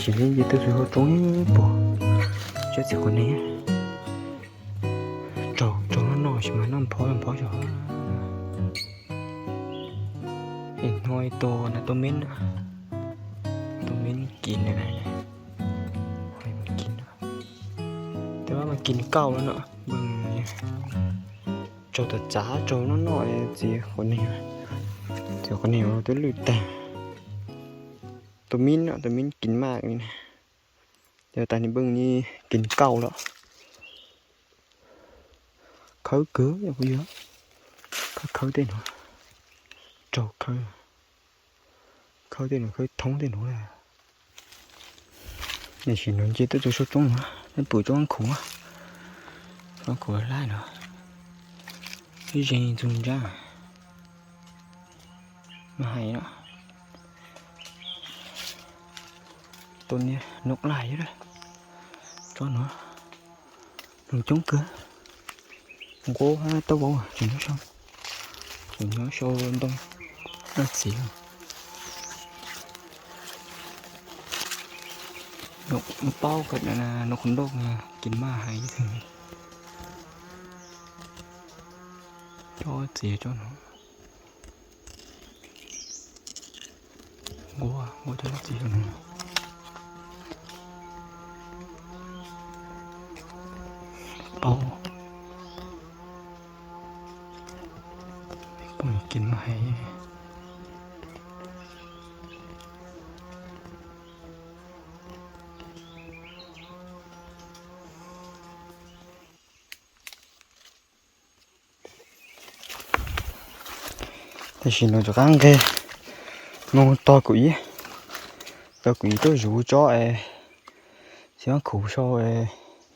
Tsis li ces tuaj txug hauv roob puag, tsob txiv quav neeg, raug raug noj noj sis mas noj nphob nphob zog. Es hnub ib tug na, tub mib, tub mib kis na, kis, tab mas kis kauj lawm no, npej raug tag txav raug noj noj txiv quav neeg, txiv quav neeg twb lwj tag. Tub mib no, tub mib kis maj li na, yog tas nws npej kis kauj lawm. Khawb kawg, khawb khawb tej no, raug khawb, khawb tej no khawb thoob tej no. Tam sim no nce tuaj txug saum roob no, pw roob khuv, roob khuv laj no, ib zeeg txug ntsab mas hais no. Tus niag noov laj yog tsob no, noog coob kawg, nquab taub vauv tseem nyob sau, tseem nyob sau ntoo noj txiv. Paub kawg, noov qhov nplooj kis maj hais ib tug, tsob txiv tsob no. Nquab, nquab cov txiv no. Paub, paub kis maj hais. Tam sim no rov qab nqes mus tog kuv ib, tog kuv ib tuaj zuv tsob es xyov khuv sau es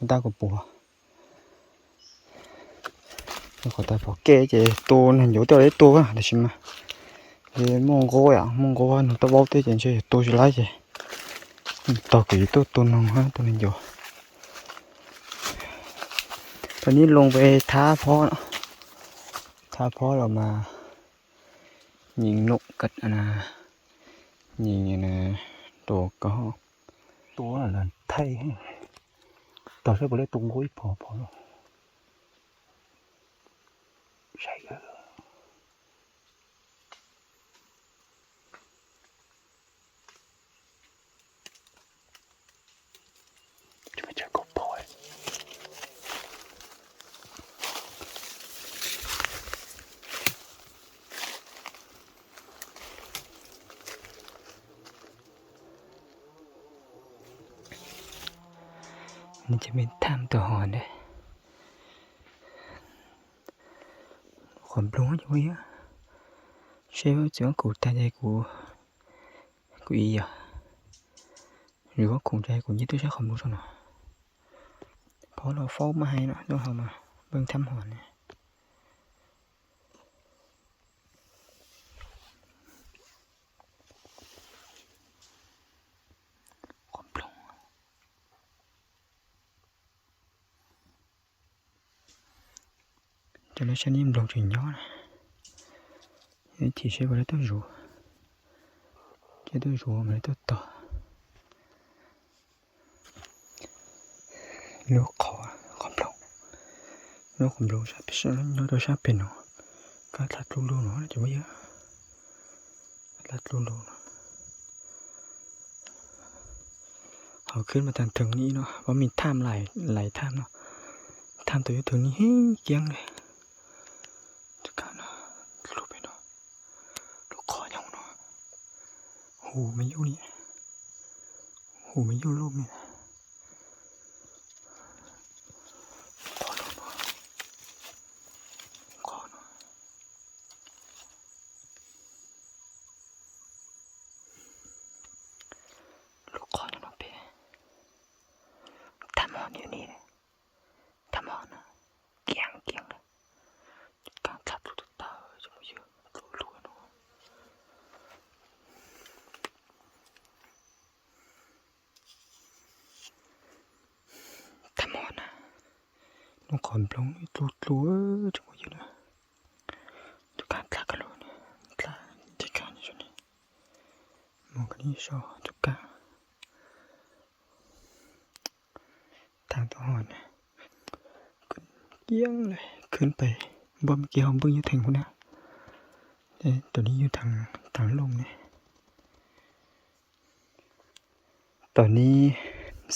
tab kuv puas. Qhov tas pom kev ces tus neeg ncuav tuaj ib tug, tam sim mas ces muaj nquab, muaj nquab noog taub vauv thiab ces ntshe yog tus tsis laib ces tog kuv ib tuaj tua noog, tua neeg ncuav. Tau nib loo ve thab phob, thab phob los mas nyeem num kawm, nyeem rau koj tua thaij, tog saib puas laib tus nquab ib phom phom no. Nws cov me tham tau hov ntawd. Qhov nploog ces muaj ib, seb txiv ob khum tag ces kuv, kuv ib yog, zuv ob khum tag kuv nce tuaj saib qhov nploog saum no. Phob los faub maj heev no, tuaj hauv mas nploog tham hov ne. Qhov nploog. Cov lawv saib neb nploog tseem nyob na. Ib chim seb puas laib tuaj zuv. Ces tuaj zuv mas lawv tuaj tog. Lub qhov, qhov nploog, lub qhov nploog sab pem, nyob rau sab pem no. Kab dlha dlub lug no ces muaj ib, dlha dlub lug no. Hauv khwb mas tag theem ni no, pab me tham lais tham no, tham tau yuav theem ni heev kiag li. Tus kab no, lub pem no, lub qhov nyob no, hu me yuj li, hu me yuj lub me. Qhov no, qhov no, lub qhov no pem, tham hov ni, tham hov no, kiag kiag, kab dlha dlub tawv tawv, cov phooj ywg, dlub dlub no. Tham hov na, lub qhov nploog dlub dlub, cov phooj ywg na. Tus kab dlha kawg li, dlha, tus kab ni, mus kawg li saum tus kab. Kiag lawm, khwb pais npaj me kev hauv npwj yuav theem hauv na. Tam li yus thav looj ne. Tam li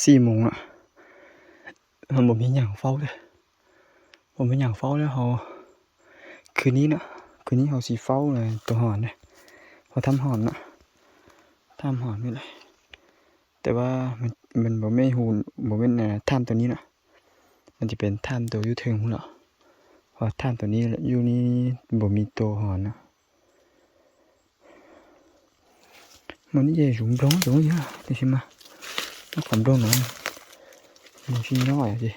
xij moos lawm, ho npaum me nyuam faub thiab, npaum me nyuam faub thiab ho khwv nib na, khwv nib ho xij faub na, tus hom na, ho thab hom na, thab hom na. Tes vaj npaum me hu, npaum me thab tus nib na, mas ces peb thab tus yus theem hauv lawm, ho thab tus nib yus nib npaum me tus hom na. Mas neb ces zuv nploog tus yog tiam sis mas lub qhov nploog no nws tsis nyob ces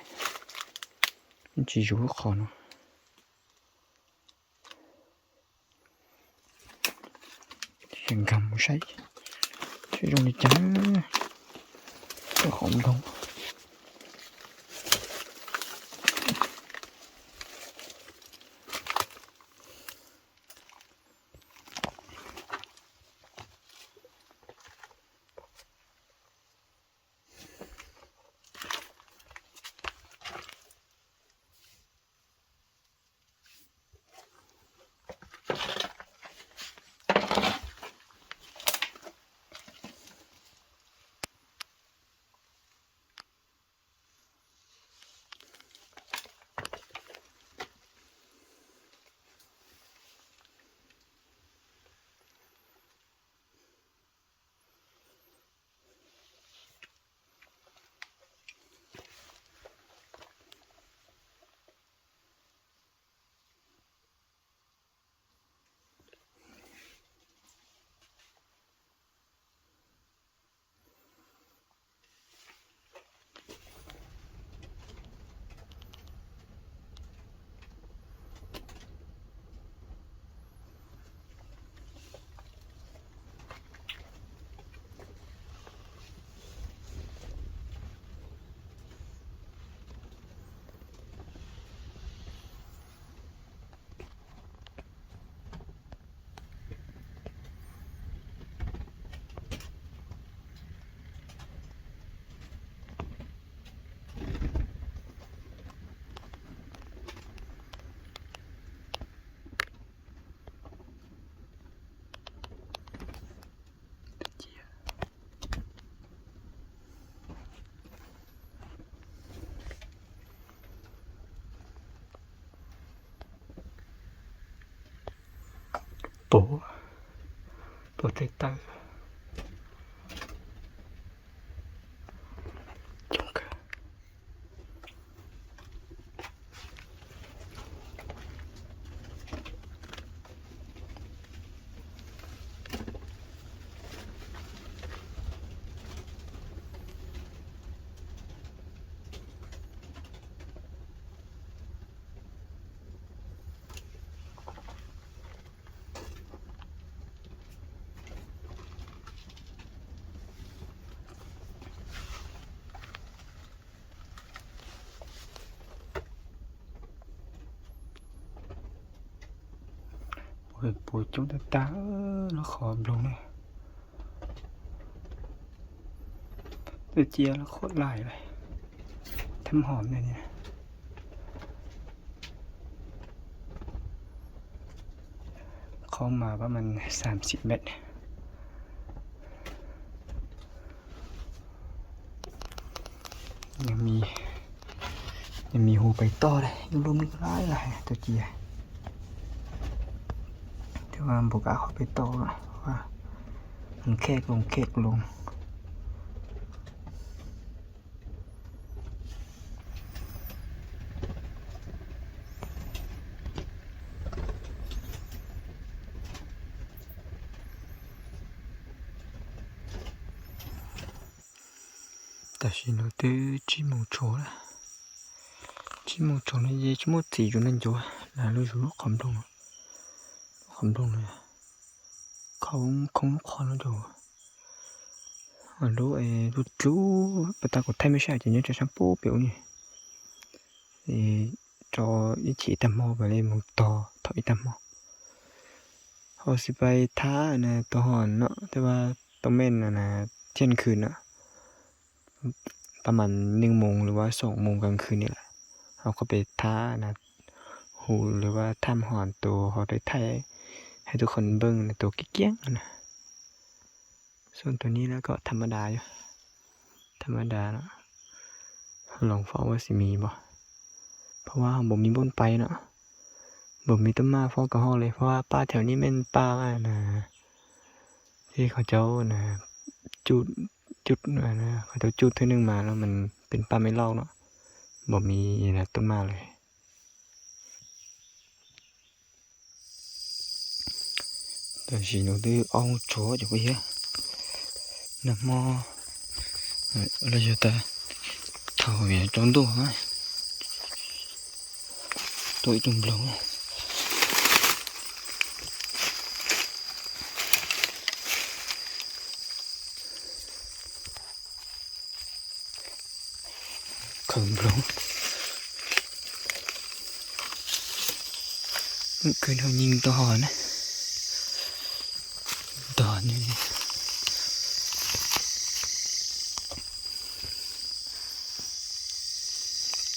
tsis zuv lub qhov no. Nkag mus saib seb zoo li cas lub qhov nploog. Pov, pov tej taw. Puas coob tag tag lub qhov nploog ne. Twb cia lub qhuav laim lawm, thab hom ne. Qhov mas pab mas xam xim met. Nws mis hu pais toj lawm, ib lub me lais lais tuaj cia. Thiab npaum kab qhov pais toj, khej loo khej loo. Tam sim no twb tsib moos tshuav lawm. Tsib moos tshuav no ces tsis muaj txiv yuav neeg ncuav, lam los zuj lub qhov nplooj, lub qhov nplooj no, khoob lub qhov no rau lub, lub dlub pas tas kom thaij mej sab ces nyob rau sab pub pem ub ni. Tso ib chim ib tag hmo mam li mus tog thaum ib tag hmo. Ho xij pais thab na tau ho no tej vaj tau mej na thiaj khwv na. ประมาณหนึ่งโมงหรือว่าสองโมงกลางคืนนี่แหละ เราก็ไปท้านะ หูหรือว่าทำหอนตัวเขาได้ถ่ายให้ทุกคนเบิ่งนะ ตัวเกลี้ยงๆนะ ส่วนตัวนี้แล้วก็ธรรมดาอยู่ ธรรมดาเนาะ ลองเฝ้าว่าสิมีบ่ เพราะว่าเราบ่มีบ่อนไปเนาะ บ่มีต้นไม้เฝ้ากระห้องเลย เพราะว่าป่าแถวนี้แม่นป่านะ ที่เขาเจ้านะ จุด จุดนะ เขาเจ้าจุดเทื่อหนึ่งมาแล้วมันเป็นป่าไม้เล่าเนาะ บ่มีนะต้นไม้เลย Tam sim no twb ob moos tsuav ces kuj yog nag hmo los yog tas thaum tsaus ntuj tuaj ib tug nploog. Khaws nploog. Kwv no nyeej tau hov na. Tau hov ne.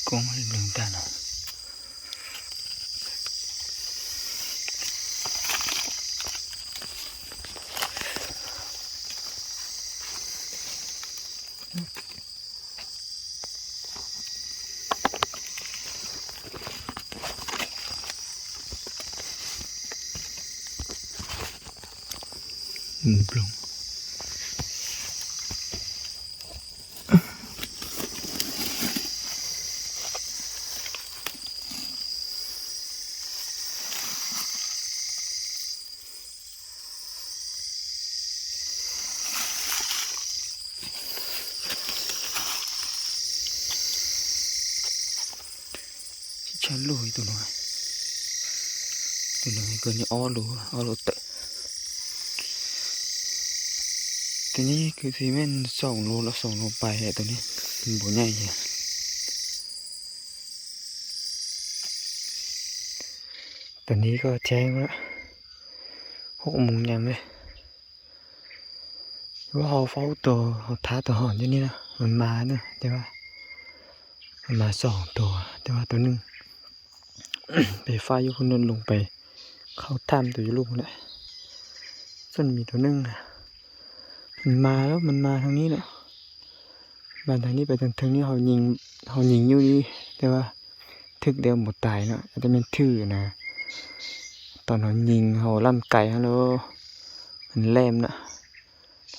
Koob nploog tag no. Nploog. Tsis tshaj luj tus no, tus no kawg nyob ob lub, ob lub tawm. Tus no kwv tij mej xoom lub los xoom lub pais tus no npaum nyaij. Tus no koj cheeb lawm, hauv mus nyam li. Lub hauv faub tus hauv thab tus hom nyob ni na, mas mas na, mas xoom tus, tus neeg pem faj yuav hu nws loo pem khau tham tus yuav luj na. Txoj me tus neeg mas mas lawm, mas mas thaj ni na, mas thaj ni pem thaj thwj ni, hauv nyeem nyuj li, tej thwj tej mus tais no, tej me thwj na, tom no nyeem hauv laj kais hab los lem na,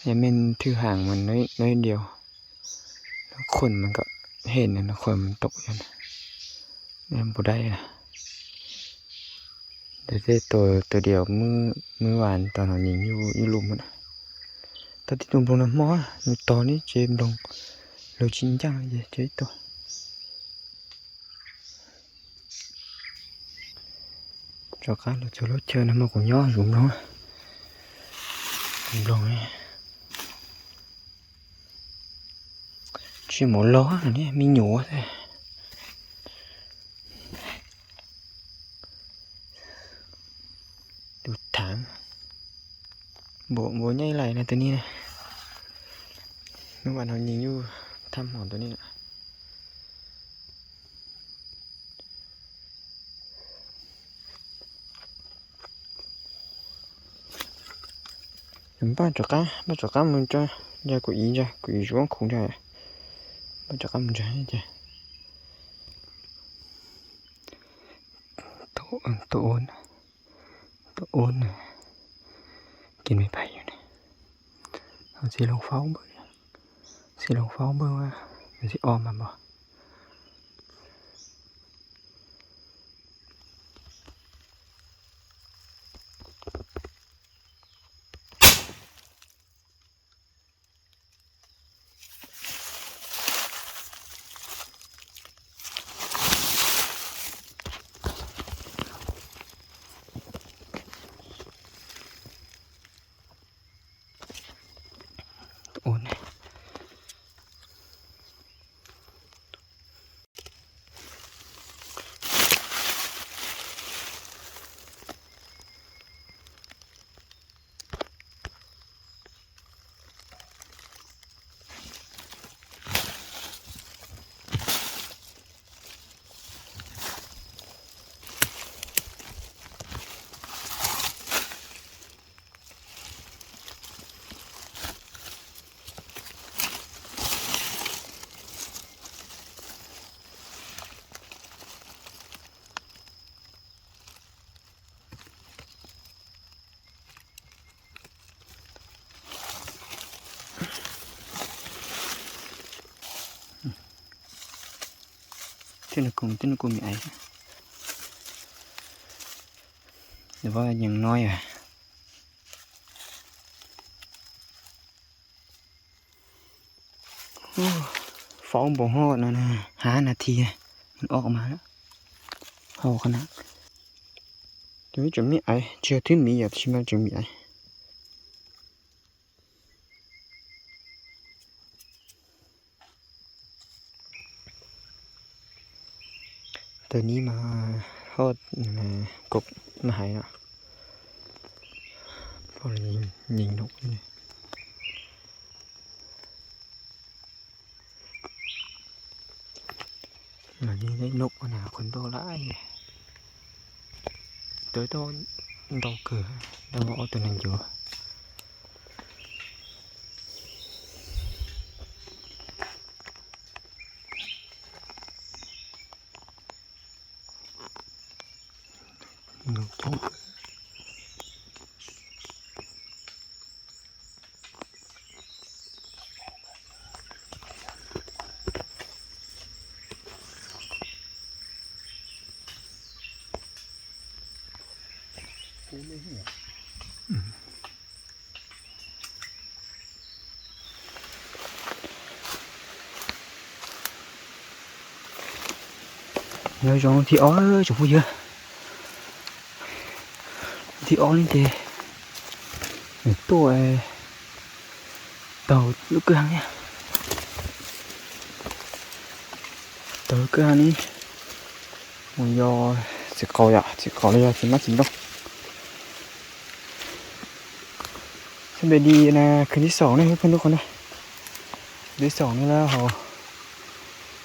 tej me thwj haam mas no diaus, khuam mas kom hem, khuam mas tom yog na, npuas dai na. Tej tus diaus, mwb vas tom no nyeem nyuj lus mus na. Tau tib tug nploos nag hmo, nws tos neb tsev nploos, lug tsis ncaaj ces tsev ib tug. Rov qab los txug lub chaw nag hmo kuv nyob zuv nploos, nploos tsis mus log ne, me nyuam xwb. Tus thaav, npaum npaum nyaij lais na tus ni na. Nub vas no nyeem nyuj thab hmo tus ni na. Npaj rov qab, npaj rov qab mus tso, ntsa kuv ib ntsa, kuv ib zuv khuv ntsa, npaj rov qab mus ntsa ces. Tus ub, tus ub na, ces me pais yus ne, ho txiv looj faub npawg, txiv looj faub npawg, txiv ob mas npog. Tus ub ne, Twb nws kuj, twb nws kuj me aiv. Nws vaj yees no yog faub npaum hov no, hab nas this, ob mas hau qhov na. Tus tseem me aiv, tsis yog thwb miv yom, tab sis mas tseem me aiv. Tus ni mas hoj, koj mas hais no, nyeem no. Mas yeej noj na qhov ntau lawm, tus tau ntau kawg, ntau ob tug neeg yuav. Nyob zoo thib ob tsoom phooj ywg, thib ob li tes, nws tuaj taug lub kwj ha, taug lub kwj ha ni, mus yos txiv qaub yom, txiv qaub los yog txiv mab txiv ntoo. Xab npe di na khwv tib xaum ne, pheej lub qhov na, khwv tib xaum ne lawm hos,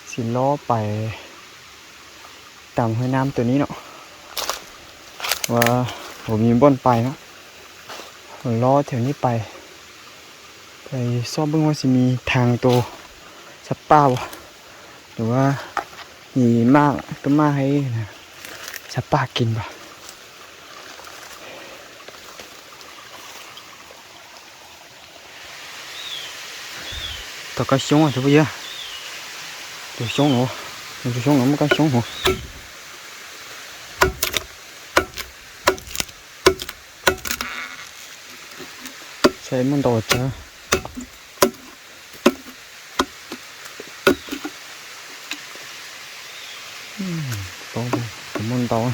txiv lob pais tam hab nam tus ni no, ua, ua mi npoj pais no, lob thiab ni pais, pais xob npwj muab xi mis thaag tus xab paj ua, ua, mi maj tuaj maj hais xab paj kis npag. Tau kab xyoob tsoom phooj ywg, tus xyoob no, tus xyoob no muaj kab xyoob no. Saib muaj ntau tsawg. Muaj ntau.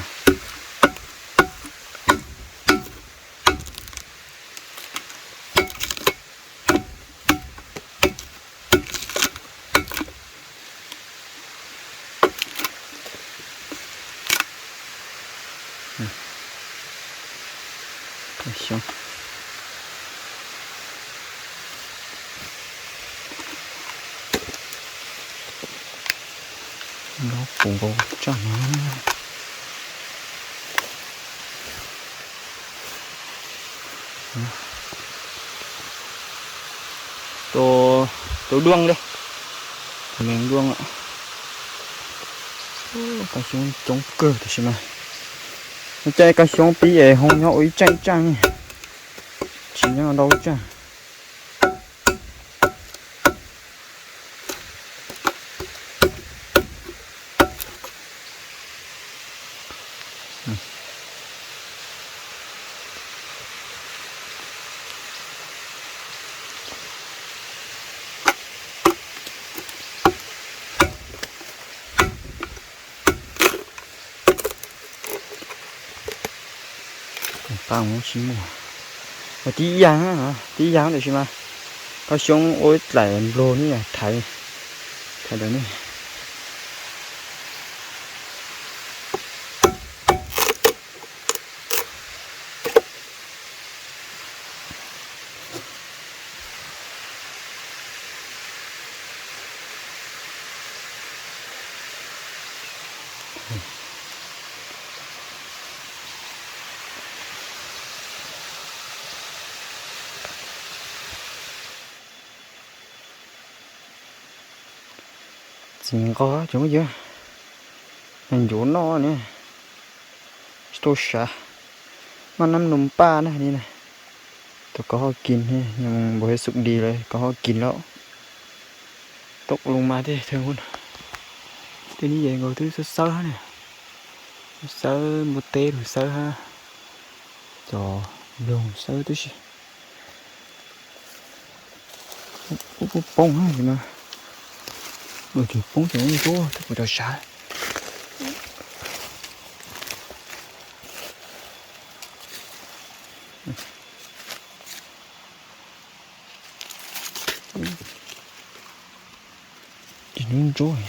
Xyoob. Nyob puv nkaus tsaaj no. Tus duaj li, tus neeg duaj. Kab xyoob coob kawg tab sis mas, no caij kab xyoob pib es ho nyob ua ib tsaaj tsaaj, tsis nyob ntau tsaaj. Tib yam, tib yam tab sis mas kab xyoob ua ib dlaim nplog ne, thaiv, thaiv ntawd ne. Txiv nqos tsoom phooj ywg, neeg ncuav noj ne, tsis tau sav, maj nab num paj na li na. Tus kov hauj kis, npawg Yexus Dis lawm kov hauj kis lawm. Tau loo mas tej thawj hub no. Tej neb yawg nkaus twb xawb xawb hab ne, xawb npua teb lug xawb hab, cov nploog xawb tib si. Poob poob hab no, tseem poob cov ntsuab tub kuv rau sab. Tsis ntsuab ntsuab.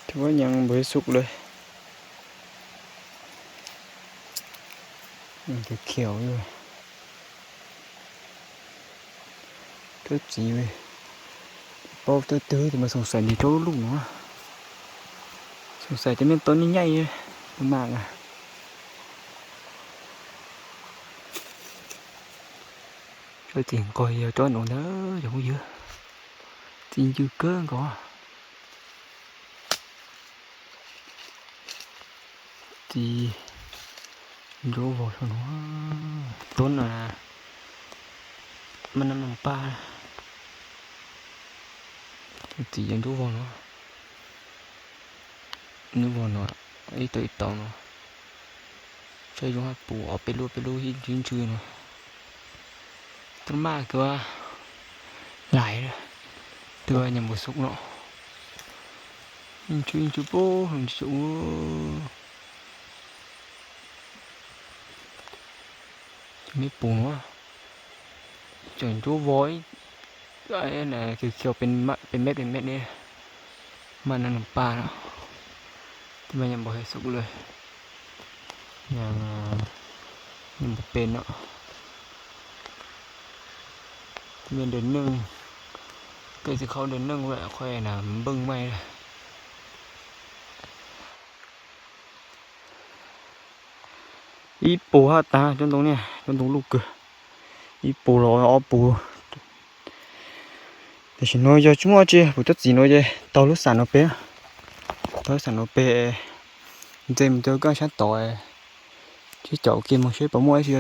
Tsis muaj nyas npua xub lawm. Khiav khiav. Tub txiv, paub tub twg ces mas xoom xaiv ntawm rau lub no. Xoom xaiv cov me tau nyaij nyaij mas na. Tub txiv nqos yog tsob no ntag cov phooj ywg. Txiv ncw kawg nkaus. Txiv ntsuab vog no, tub no mas nab noo paj. Txiv ntsuab vog no, ntsuab vog no, ib tau ib tau no. Saib zoo hab pum ob peb lub peb lub ib ntsws ntsws no. Tub maj kawg, lais, tub nyas npua xub no. Ib ntsws ib ntsws pub ntsis ua. Cov me pum no, cov ntsuab vog, khiav khiav pem mej pem mej ne, maj nab noo paj no. Tub maj nyas npua xub lawm, nyas npua pem no. Tub maj daws neej, tej txiv qhau daws neej ua qhov na npeej maj. Ib puas hab tag cov ntoo ne, cov ntoo luj kawg. Ib puas los ob puas. Tam sim no yog tsis muaj tsi, kuv tub txiv no ces taug lub xam no pem, taug lub xam no pem, ntxees mus rau koj sab tod, sib caum kiag moog seb puas muaj dab tsi.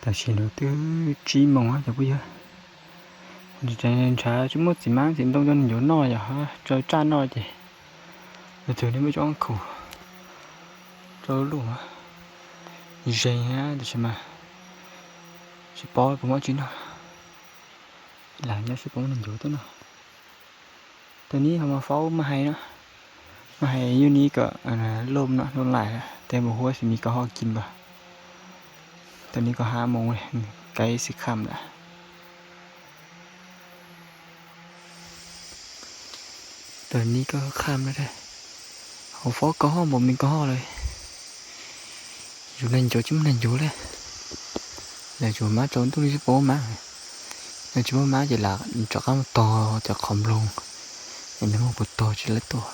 Tam sim no twb tsib moos cov phooj ywg, ntshav tsis muaj txiv hmab txiv ntoo coj ncuav noj yog hab tsawg tsaj noj ces, tug twg nej muab cov khaum rau luj zeeg, tab sis mas tsis paub puas muaj tsi noj, lam nyob seb puas muaj neeg ncuav tuaj noj. Tag nib ho mas faub maj hais no, maj hais yug nib kom loj no loj lais, tej mus huab xim mis kom ho kis npag. Tag nib kom hab moos, kav xim kham lawm. Tag nib kom kham lawm, hauv faub kom ho npaum me kom ho lawm. Yus neeg ncuav tsis muaj neeg ncuav li, lawv tsuas mab tsaus ntuj li tsis paub mab, yog tsis muaj mab ces lam rov qab mus tog cov qhov nploog, es nws muaj puas tog tsis lawv tuaj.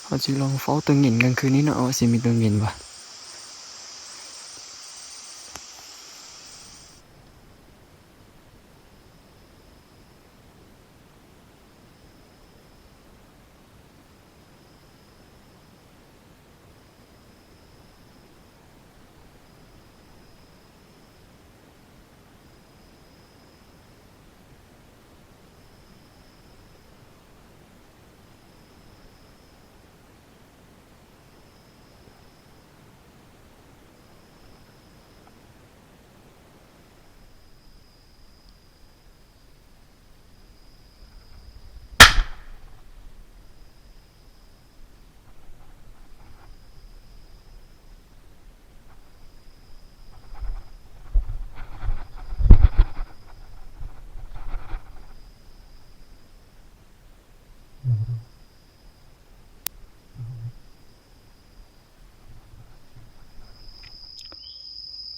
Ho tsis los faub tau nkees nkees khwv nib no xim mis tau nkees npag.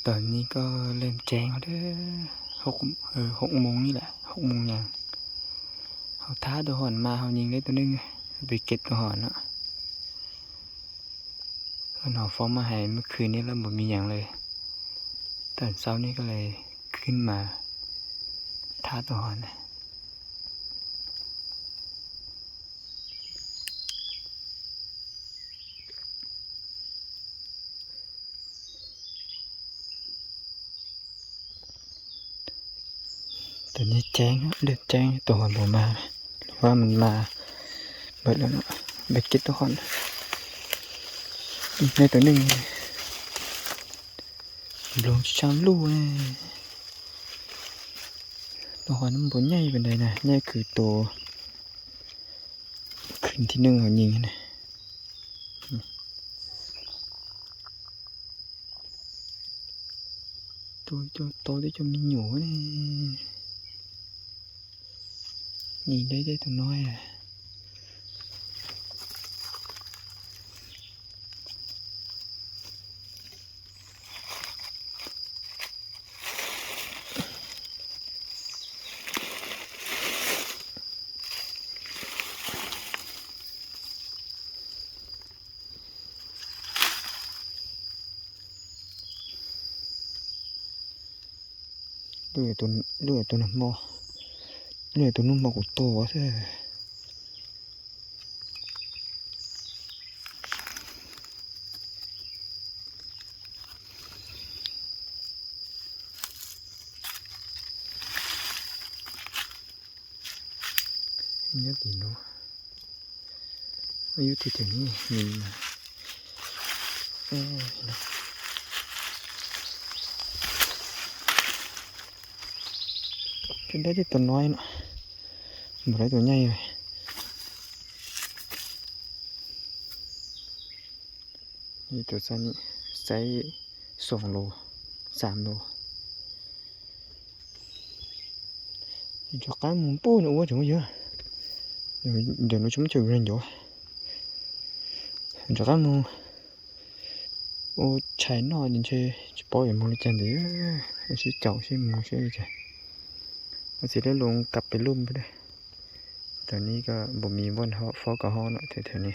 Tag nib koj leej tsev, hauv moos nib lawm, hauv moos nyas, hauv thab tau hom mas hauv nyees leb tau neej, pem kev tau hom no. Koj nov faub maj hais muab khwv nib lawm npaum me nyuam lawm, tam xaub nib koj le khwb mas thab tau hom na. Tus niag ceeb, tus ceeb tus hov npaum mas, hov mas mas, npawg lawm no, npawg kiag tus hov no. Nej tus neeg nploog tsis tshaj luj. Tus hov no npaum nyaij pes ntawd na, nyaij khwv tus, khwv thib neej hauv nyeem na. Tus cov tau tib cov me nyuam ne, nim deb deb tus no. Lub tus nag hmo, lub tus nag hmo kuv tuag xwb. Nyob tim no, yus tig tim no, tus dab tsi tus no no, npaum li tus nyaij. Ib tug xaiv xoom los, xam los. Rov qab mus pub nws ua tseem muaj yawg. Ntawm no tsis muaj chaw ncuav. Rov qab mus ua tshais noj ces ntshe tsis paub yuav mus li cas ntawd. Sib caum sib mus seb li cas. Ua txiv lub lus kab pes lub npawg. Thaum ni ko npum mis npoj ho fob ko ho no thaum ni.